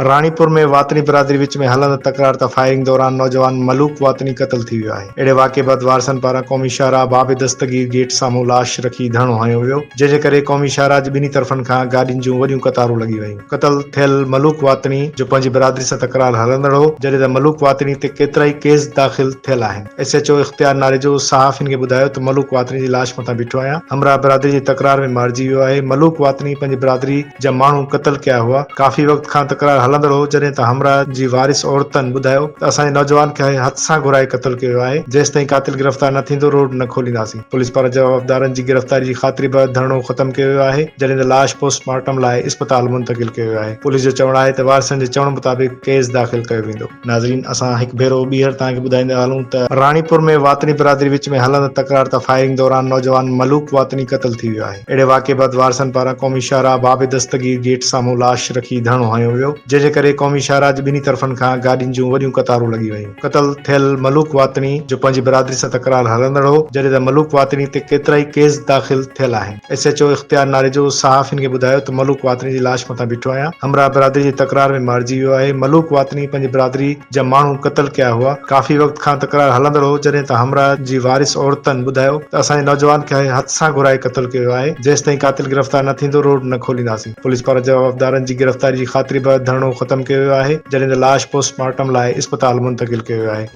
راڻيپور ۾ واتني برادري وچ ۾ هلندڙ تڪرار تان فائرنگ دوران نوجوان ملوڪ واتني قتل ٿي ويو آهي. اهڙي واقعي بعد وارثن پاران قومي شاهراهه باب دستگير گيٽ سامهون لاش رکي ڌرڻو هنيو ويو، جنهن جي ڪري قومي شاهراهه جي ٻنهي طرفن کان گاڏين جون وڏيون قطارون لڳي ويون. قتل ٿيل ملوڪ واتني جو پنهنجي برادري سان تڪرار هلندڙ هو، جڏهن ته ملوڪ واتني تي ڪيترائي ڪيس داخل ٿيل آهن. ايس ايڇ او اختيار ناريجو صحافين کي ٻڌايو ته ملوڪ واتني جي لاش مٿان بيٺو آهيان، همراهه برادري جي تڪرار ۾ مارجي ويو آهي، ملوڪ واتني پنهنجي برادري جا ماڻهو قتل ڪيا هئا، ڪافي وقت کان تڪرار هلندڙ هو، جڏهن ته همراهه جي وارث عورتن ٻڌايو ته اسان جي نوجوان کي هٿ سان گهرائي قتل ڪيو ويو آهي، جيستائين قاتل گرفتار نه ٿيندو روڊ نه کولينداسين، پوليس پاران جوابدارن جي گرفتاري جي خاطري بعد ڌرڻو ختم ڪيو ويو آهي، جڏهن ته لاش پوسٽ مارٽم لاء اسپتال منتقل ڪيو ويو آهي، پوليس جو چوڻ آهي ته وارثن جي چوڻ مطابق ڪيس داخل ڪيو ويندو. ناظرين اسان هڪ ڀيرو ٻيهر توهان کي ٻڌائيندا هلون ته راڻيپور ۾ واتني برادري وچ ۾ هلندڙ تڪرار تان فائرنگ دوران نوجوان ملوڪ واتني قتل ٿي ويو آهي اهڙي واقعي بعد وارثن پاران قومي شاهراهه باب دستگير گيٽ سامهون لاش رکي ڌرڻو هنيو ويو جنهن جي ڪري قومي شاهراهه جي ٻنهي طرفن کان گاڏين جون وڏيون قطارون لڳي ويون قتل ٿيل ملوڪ واتني جو پنهنجي برادري سان تڪرار هلندڙ هو جڏهن ته ملوڪ واتني تي ڪيترائي ڪيس داخل ٿيل آهن. ايس ايڇ او اختيار ناريجو صحافين کي ٻڌايو ته ملوڪ واتني جي لاش مٿان بيٺو آهيان، همراهه برادري جي تڪرار ۾ مارجي ويو آهي، ملوڪ واتني پنهنجي برادري جا ماڻهو قتل ڪيا هئا، ڪافي وقت کان تڪرار هلندڙ هو، جڏهن ته همراهه جي وارث عورتن ٻڌايو ته اسان جي نوجوان کي هٿ سان گهرائي قتل ڪيو ويو آهي، جيستائين قاتل گرفتار نه ٿيندو روڊ نه کولينداسين، پوليس پاران جوابدارن جي گرفتاري جي خاطري بعد ڌرڻو ختم ڪيو ويو آهي، جڏهن ته لاش پوسٽ مارٽم لاء اسپتال منتقل ڪيو ويو آهي.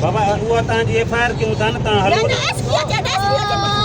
بابا اها توهان جي ايف I R ڪيون ٿا نه توهان هلو.